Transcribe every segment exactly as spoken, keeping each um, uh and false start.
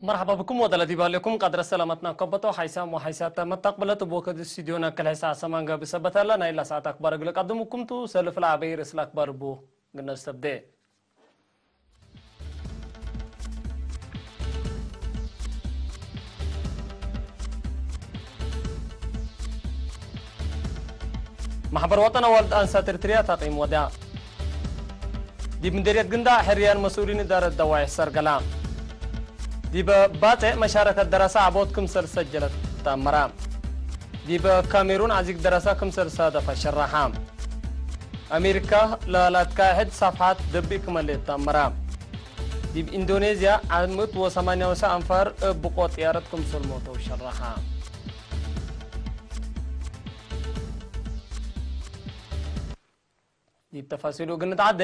መርሐባ ብኩም ወደለ ዲብ ሀሌኩም ቀድረ ሰላመትና ከበቶ ሓይሳም ወሓይሳተ መተቅብለት እብ ወክድ ስቱድዮና ክል ሕሳ ሰማን ገብእ ሰበት ሀለ። ናይላ ሰዓት አክባር እግል ቀድምኩም ቱ። ሰልፍ ለአበይ ርእስ ለአክባር እቡ ግነዝ ተብዴ። ማሕበር ወጠን አዋልድ አንሳት ኤርትርያ ታቂም ወዳ። ዲብ ምዴርየት ግንዳዕ ሕርያን መስኡሊን እዳረት ደዋይሕ ሰርገላ። ዲበ ባጼዕ መሻረከት ደረሰ ዐቦት ክምሰል ሰጀለት ተአመራ። ዲበ ካሜሩን ዐዚግ ደረሰ ክምሰል ሳደፈ ሸረሐ። አሜሪካ ለላትካሕድ ሰፍሓት ደቢእ ክመሌት ተአመራ። ዲብ ኢንዶኔዝያ ዐምእት ወሰማንያ ወሰ አንፋር እብ ብቆ ጥያረት ክምሰል ሞተው ሸረሐ። ዲብ ተፋሲሉ እግል ንትዓዴ፣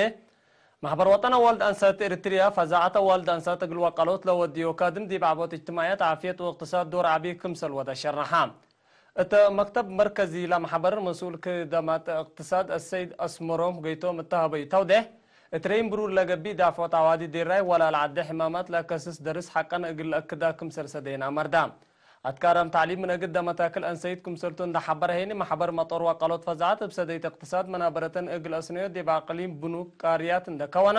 ማሕበር ወጠን አዋልድ አንሳት ኤርትርያ፣ ፈዛዐት አዋልድ አንሳት እግል ወቀሎት ለወድዮ ካድም ዲብ ዐቦት እጅትማዕያት፣ ዓፍየት ወእቅትሳድ ዶር ዐቢ ክምሰል ወደ ሸረሐ። እተ መክተብ መርከዚ ለማሕበር መስኡል ክደማት እቅትሳድ አሰይድ አስመሮም ገይቶም እተ ሀበዩ ተውዴሕ፣ እት ረይም ብሩር ለገብእ ዳፍዖት ዐዋዲ ዴራይ ወላል ዐደ ሕማማት ለአከስስ ደርስ ሐቀን እግል ለአክዳ ክምሰል ሰደይን አመርዳ። አትካራም ተዕሊም ምን እግል ደመታክል አንሰይት ክምሰልቱ እንደ ሐበረ ሄኒ፣ ማሕበር መጦር ወቀሎት ፈዛዐት እብ ሰደይት እቅትሳድ መናበረተን እግል አስነዮ ዲብ አቅሊም ብኑክ ቃርያት እንደ ከወነ፣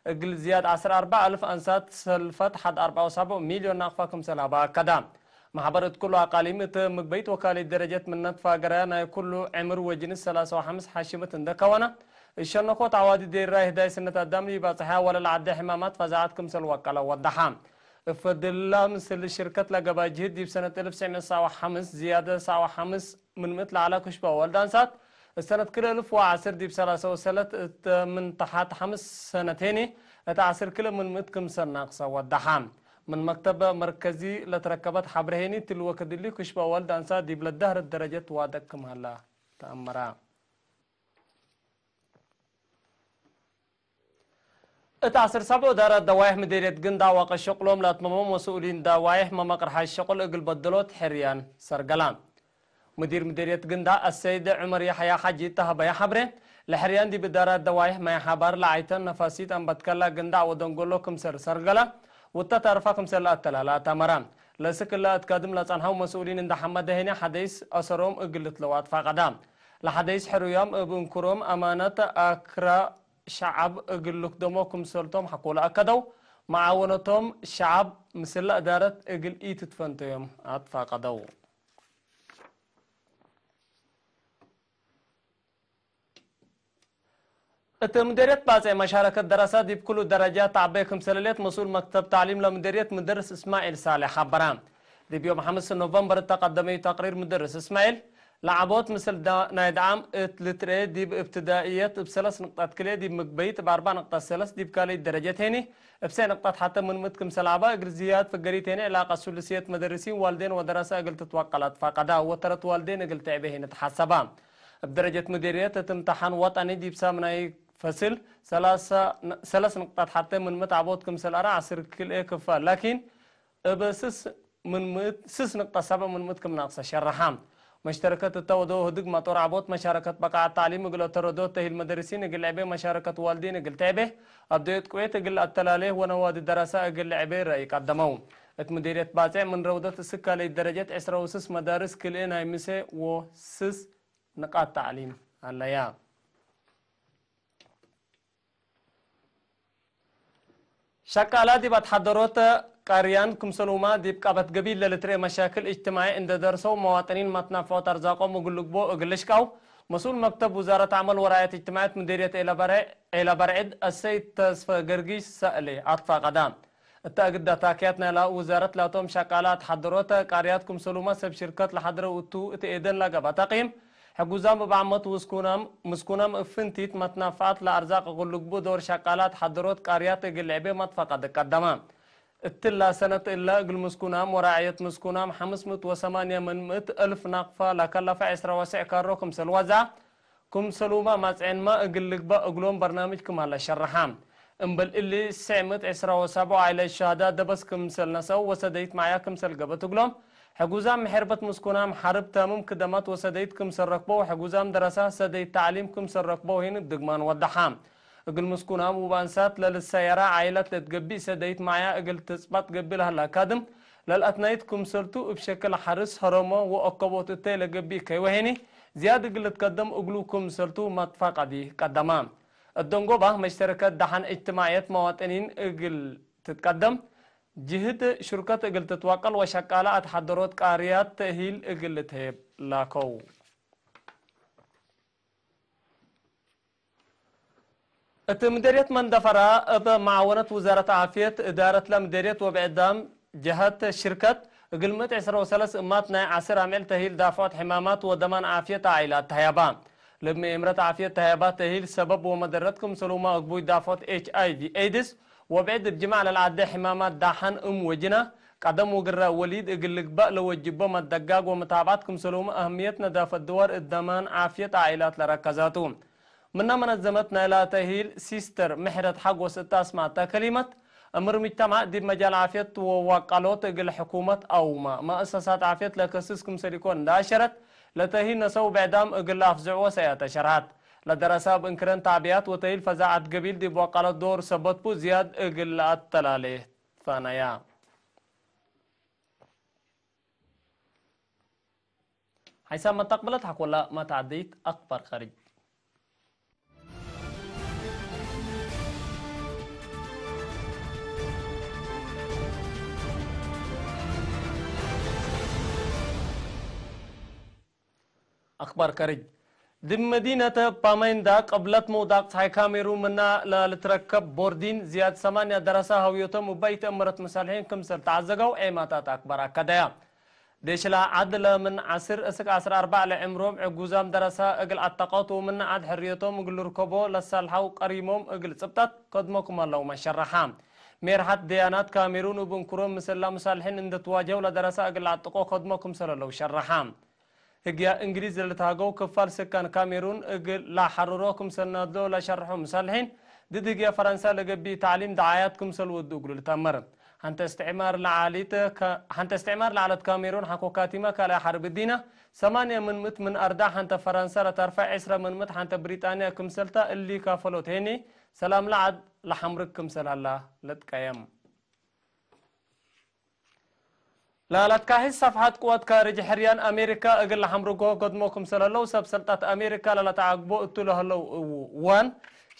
እግል ዝያድ ዐስር አርበዕ አልፍ አንሳት ሰልፈት ሐድ አርበዕ ወሰብዕ ሚልዮን ናቅፋ ክምሰል ሀበ አከዳ። ማሕበር እት ኩሉ አቃሊም እት ምግበይት ወካልይት ደረጀት ምን ነትፋ ገራያ ናይ ኩሉ ዕምር ወጅንስ ሰላሳ ወሐምስ ሐሽምት እንደ ከወነ፣ እሸነኮት ዐዋዲ ዴራይ ህዳይ ስነት አዳም ለኢባጽሐያ ወለልዐደ ሕማማት ፈዛዐት ክምሰል ወቀለ ወደሐ። እብ ፈድላ ምስል ሽርከት ለገባ ጅህድ ዲብ ሰነት እልፍ ትስዕ ምእት ሰብዓ ወሐምስ ዝያደ ሰብዓ ወሐምስ ምን ምእት ለዐለ ክሽበ ወልድ አንሳት፣ እሰነት ክልኤ እልፍ ወዐስር ዲብ ሰላሰ ወሰለት እት ምን ተሓት ሐምስ ሰነት ሄኒ እት ዐስር ክልኤ ምን ምእት ክምሰል ናቅሰ ወደሐ። ምን መክተብ መርከዚ ለትረከበት ሐብሬ ሄኒ ትል ወክድ እሊ ክሽበ ወልድ አንሳት ዲብ ለደህረት ደረጀት ዋደቅ ክም ሀላ ተአመረ። እት ዐስር ሰብዑ እዳረት ደዋይሕ ምዴርየት ግንዳዕ ወቀ ሸቅሎም ለአትመመው መስኡሊን ደዋይሕ መመቅርሓይ ሸቅል እግል በድሎት ሕርያን ሰርገላ። ምዲር ምዴርየት ግንዳዕ አሰይድ ዑመር የሕያ ሐጂ እተ ሀበየ ሐብሬ፣ ለሕርያን ዲብ እዳራት ደዋይሕ ማይ ሐባር ለዓይተን ነፋሲት አንበትከላ ግንዳዕ ወደንጎሎ ክምሰል ሰርገላ፣ ውተ ታርፋ ክምሰል ለአተላላ አታመራ። ለእስክ እለ አትካድም ለጸንሐው መስኡሊን እንደ ሐመደ ሄነ ሐደይስ አሰሮም እግል ልትለው አትፋቀዳ። ለሐደይስ ሕሩያም እብ እንክሮም አማነት አክራ ሸዐብ እግል ልክደሞ ክምሰልቶም ሐቆለ አከደው፣ መዓወነቶም ሸዐብ ምስለ እዳረት እግል ኢትትፈንተዮም አትፋቀደው። እት ምዴርየት ባጼዕ መሻረከት ደረሰ ዲብ ክሉ ደረጃት ተዐቤ ክምሰል ህሌት መስኡል መክተብ ተዕሊም ለምዴርየት ምደርስ እስማዒል ሳሌሕ ሐበረ። ዲብ ዮም ሐምስ ኖቨምበር እተ ቀደመዩ ተቅሪር ምደርስ እስማዒል፣ ለዐቦት ምስል ዳ-፣ ናይ ደዓም እት ልትርኤ ዲብ እብትዳእየት እብ ሰለስ ንቅጣት ክልኤ፣ ዲብ ምግበይት እብ አርበዕ ንቅጣት ሰለስ፣ ዲብ ካልእይት ደረጀት ሄኒ እብ ሰዕ ንቅጣት ሐተ ምን ምእት ክምሰል ዐበ፣ እግል ዝያድ ፍገሪት ሄኒ ዕላቀ ሱልስየት መደርሲን ዋልዴን ወደረሰ እግል ትትወቀል አትፋቀዳ ወተረት ዋልዴን እግል ትዕቤ ሄኒ ተሐሰባ። እብ ደረጀት ምዴርየት እት እምተሓን ወጠኒ ዲብ ሳምናይ ፈስል ሰላሳ፣ ሰለስ ንቅጣት ሐተ ምን ምእት ዐቦት ክምሰል አረ ዐስር ክልኤ ክፋል ላኪን፣ እብ ስስ ምን ምእት፣ ስስ ንቅጠ ሰብዕ ምን ምእት ክም ናቅሰ ሸረሐ። መሽተረከት እተ ወደው ህድግ መጦር ዐቦት መሻረከት በቃዐት ተዕሊም እግል አተረዶት ተሂል መደርሲን እግል ልዕቤ መሻረከት ዋልዲን እግል ትዕቤ አብደዮት ቅዌት እግል አተላሌ ወነዋዲ ደረሰ እግል ልዕቤ ረአይ ቀደመው። እት ምዴርየት ባጼዕ ምን ረውደት እስክ ካልእይት ደረጀት ዕስረ ወስስ መዳርስ ክልኤ ናይ ምሴ ወስስ ንቃት ተዕሊም ዐለያ። ሸቃላ ዲብ አትሐደሮት ቃርያን ክምሰልሁመ ዲብ ቀበት ገቢል ለልትርኤ መሻክል እጅትማዒ እንደ ደርሰው መዋጥኒን መትናፈዖት አርዛቆም እግል ልግቦ እግል ልሽቃው፣ መስኡል መክተብ ውዛረት ዐመል ወራዕየት እጅትማዕየት ምዴርየት ዔለበርዕ፣ ዔለበርዕድ አሰይድ ተስፈ ገርጊሽ ሰእሌ አትፋቀዳ። እተ እግል ዳታክያት ናይላ ውዛረት ላቶም ሸቃላ አትሐደሮት ቃርያት ክምሰልሁመ ሰብ ሽርከት ለሐድረው እቱ እት ኤደን ለገብአ ተቅይም፣ ሕጉዛም እብ ዓመት ውስኩናም፣ ምስኩናም እብ ፍንቲት መትናፈዐት ለአርዛቅ እግል ልግቡ ዶር ሸቃላት ሐደሮት ቃርያት እግል ልዕቤ መትፈቀድ ቀደመ። እትላ ሰነት እለ እግል ምስኩናም ወራዕየት ምስኩናም ሐምስ ምእት ወሰማንያ ምን ምእት እልፍ ናቅፋ ለከለፈ ዕስረ ወስዕ ካሮ ክምሰል ወዘዐ፣ ክምሰልሁመ ማጽዐንመ እግል ልግበእ እግሎም በርናምጅ ክም ሀለ ሸረሐ። እምበል እሊ፣ ስዕ ምእት ዕስረ ወሰብዑ ዓይለት ሸሃዳት ደበስ ክምሰል ነስአው ወሰደይት መዕያ ክምሰል ገብአት እግሎም፣ ሕጉዛም ምሕርበት ምስኩናም ሐርብ ታምም ክደማት ወሰደይት ክምሰል ረክበው፣ ሕጉዛም ደረሰ ሰደይት ተዕሊም ክምሰል ረክበው ሂን እብ ድግማን ወደሐ። እግል ምስኩናም ውበ አንሳት ለልሰየራ ዓይላት ለትገቢእ ሰደይት ማያ እግል ትጽባጥ ገብእ ለሀላ ካድም፣ ለልአትናይት ክምሰልቱ እብ ሸክል ሐርስ፣ ሀረሞ ወአከቦት እተይ ለገብእ ከይወ ሄኒ ዝያድ እግል ልትቀደም እግሉ ክምሰልቱ መትፋቀዲ ቀደማ። እደንጎባ መሽተረከት ደሐን እጅትማዕየት መዋጥኒን እግል ትትቀደም፣ ጅህድ ሹርከት እግል ትትወቀል ወሸቃለ አትሐደሮት ቃርያት ተእሂል እግል ልትሄብ ላከው። እት ምደርየት መንደፈራ፣ እብ መዓወነት ውዛረት ዓፍየት፣ እዳረትለ ምደርየት ወብዕዳም ጀሀት ሽርከት፣ እግል ምእት ዕስራ ወሰለስ እማት ናይ ዐስር አምዕል ተሂል ዳፍዖት ሕማማት ወደማን ዓፍየት ዓኢላት ተሀያባ። ለእብ ምኤምረት ዓፍየት ተሀያባ ተሂል ሰበብ ወመደረት ክምሰሉመ እግቡይ ዳፍዖት ኤች አይ ቪ ኤድስ ወብዕድ እብ ጅማዕ ለልዓዴ ሕማማት ዳሐን እም ወጅና፣ ቀደም ወግረ ወሊድ እግል ልግበእ ለወጅቦ መደጋግ ወመታብዐት ክምሰሉመ አህምየት ነዳፈት ድዋር እብ ደማን ዓፍየት ዓኢላት ለረከዛቱ። ምነ መነዘመት ናይላ ተሂል ሲስተር ምሕረት ሓጎስ እተ አስማተ ከሊመት፣ እምር ምጅተማዕ ዲብ መጃል ዓፍየት ወዋቃሎት እግል ሕኩመት አውመ መአሰሳት ዓፍየት ለከስስ ክምሰል ኢኮን እንደ አሸረት፣ ለተሂል ነሰው ብዕዳም እግል ለአፍዝዕዎ ሰእያተ ሸርሐት። ለደረሰ እብ እንክረን ተዕቢያት ወተሂል ፈዛዐት ገቢል ዲብ ዋቃሎት ዶር ሰበት ቡ ዝያድ እግል ለአተላሌ ፈነያ። ሓይሳም መተቅብለት ሐቆላ መትዓደይት አክባር ካርጅ። አክባር ከርጅ። ዲብ መዲነት ፓመይንዳ ቅብለት ምውዳቅ ጸሓይ ካሜሩን ምና ለልትረከብ ቦርዲን ዝያድ ሰማንያ ደረሰ ሀውዮቶም እበ ኢተአምረት መሳልሒን ክምሰል ተዐዘገው ዔማታት አክባር አከደያ። ዴሽላ ዐድ ለምን ዐስር እስክ ዐስር አርበዕ ለዕምሮም ዕጉዛም ደረሰ እግል አተቀቱ ምን ዐድ ሕርየቶም እግል ልርከቦ ለሳልሐው ቀሪሞም እግል ጽብጠት ከድሞ ክም ሀለው መሸረሐ። ሜርሐት ደያናት ካሜሩን እብ እንክሮም ምስላ መሳልሒን እንደ ትዋጀው ለደረሰ እግል ለአጥቆ ከድሞ ክምሰል ሀለው ሸረሐ። ህግያ እንግሊዝ ለልትሃገው ክፋል ስካን ካሜሩን እግል ለሐርሮ ክምሰል ናድሎ ለሸርሖ መሳልሒን፣ ድድ ህግያ ፈረንሳ ለገብእ ተዕሊም ደዓያት ክምሰል ወዱ እግሉ ልትአመር። ሐንተ እስትዕማር ለዓሊት ከ-፣ ሐንተ እስትዕማር ለዐለት ካሜሩን ሐቆ ካቲመ ካልኣይ ሐርብ እዲነ፣ ሰማንያ ምን ምእት ምን አርዳ ሐንተ ፈረንሳ ለተርፈ፣ ዕስረ ምን ምእት ሐንተ ብሪጣንያ ክምሰልታ እሊ ካፈሎት ሄኒ፣ ሰላም ለዐድ ለሐምርግ ክምሰል ሀላ ልትቀየም። ለለትካሂስ ሰፍሐት ቅወት ካርጅ ሕርያን አሜሪካ እግል ለሐምርጎ ገድሞ ክምሰል ሀለው ሰብ ሰልጣት አሜሪካ ለለተዓግቦ እቱ ለሀለው እዋን፣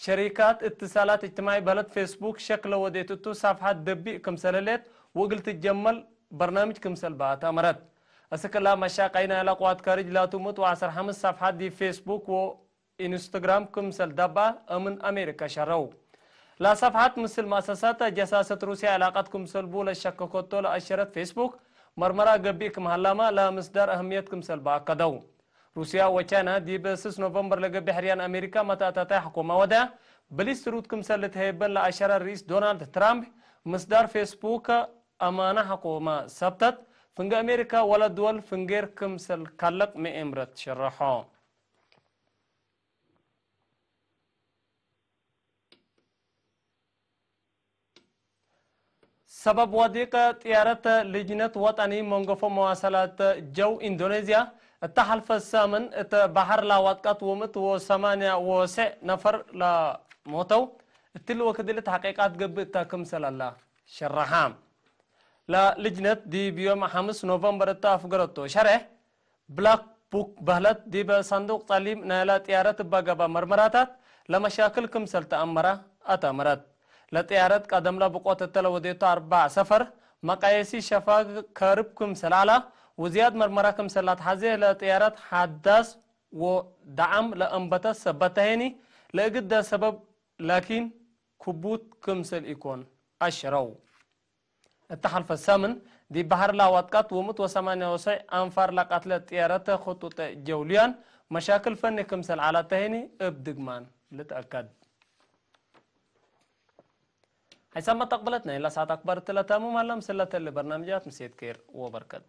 ሸሪካት እትሳላት እጅትማዒ በህለት ፌስቡክ ሸክ ለወዴት እቱ ሰፍሐት ደቢእ ክምሰል ህሌት ወእግል ትጀመል በርናምጅ ክምሰል በአት አመረት። እስክ እላ መሻቀይ ናይላ ቅዋት ካርጅ ላቱ ምእት ወዐስር ሐምስ ሰፍሐት ዲብ ፌስቡክ ወ ኢንስትግራም ክምሰል ዳባ እምን አሜሪካ ሸረው። ለሰፍሐት ምስል መአሰሳት ጀሳሰት ሩስያ ዕላቀት ክምሰል ቡ ለሸከከቶ ለአሸረት ፌስቡክ፣ መርመራ ገብእ ክም ሀላማ ለምስዳር አህምየት ክምሰል በአከደው። ሩስያ ወቻይና ዲብ ስስ ኖቨምበር ለገብእ ሕርያን አሜሪካ መተአተታይ ሕኩመ ወደ ብሊስ ትሩድ ክምሰል ልትሀየበን ለአሸረ ርኢስ ዶናልድ ትራምፕ፣ ምስዳር ፌስቡክ አማነ ሕኩመ ሰብተት፣ ፍንጌ አሜሪካ ወለ ድወል ፍንጌር ክምሰል ከለቅ ምኤምረት ሸረሖ። ሰበብ ወዲቅ ጥያረት ልጅነት ወጠኒ መንገፎ መዋሰላት ጀው ኢንዶኔዝያ፣ እተ ሐልፈ ሳምን እት በሐር ለወጥቀት ወምእት ወሰማንያ ወሰዕ ነፈር ለሞተው፣ እትሊ ወክድ እሊ ተሕቂቃት ገብእ እተ ክምሰል ዐለ ሸረሐ። ለልጅነት ዲብ ዮም ሐምስ ኖቨምበር እተ አፍገረቶ ሸሬሕ፣ ብላክ ቡክ በህለት ዲበ ሳንዱቅ ጸሊም ናይላ ጥያረት እበ ገብአ መርመራታት ለመሻክል ክምሰል ተአመረ አተአመረት። ለጥያረት ቀደምለ ብቆት እተ ለወዴቱ አርበዕ ሰፈር መቃየሲ ሸፋግ ከርብ ክምሰል ዐለ ወዝያድ መርመራ ክምሰል ለአትሐዜ ለጥያረት ሐዳስ ወደዓም ለአንበተ ሰበት ተሄኒ ለእግደ ሰበብ ላኪን ክቡት ክምሰል ኢኮን አሸረው። እተ ሐልፈ ሳምን ዲብ በሐር ለአዋጥቃት ወምእት ወሰማንያ ወሰዕ አንፋር ለቀትለት ጥያረት ክጡጥ ጀውልያን መሻክል ፈኒ ክምሰል ዐለት ተሄኒ እብ ድግማን ልትአከድ። ሐይሳም መተቅብለት ናይላ ሰዓት አክባር እትለ ታምም ሀላ ምስለተ እሊ በርናምጃት ምሴት ኬር ወበርከት።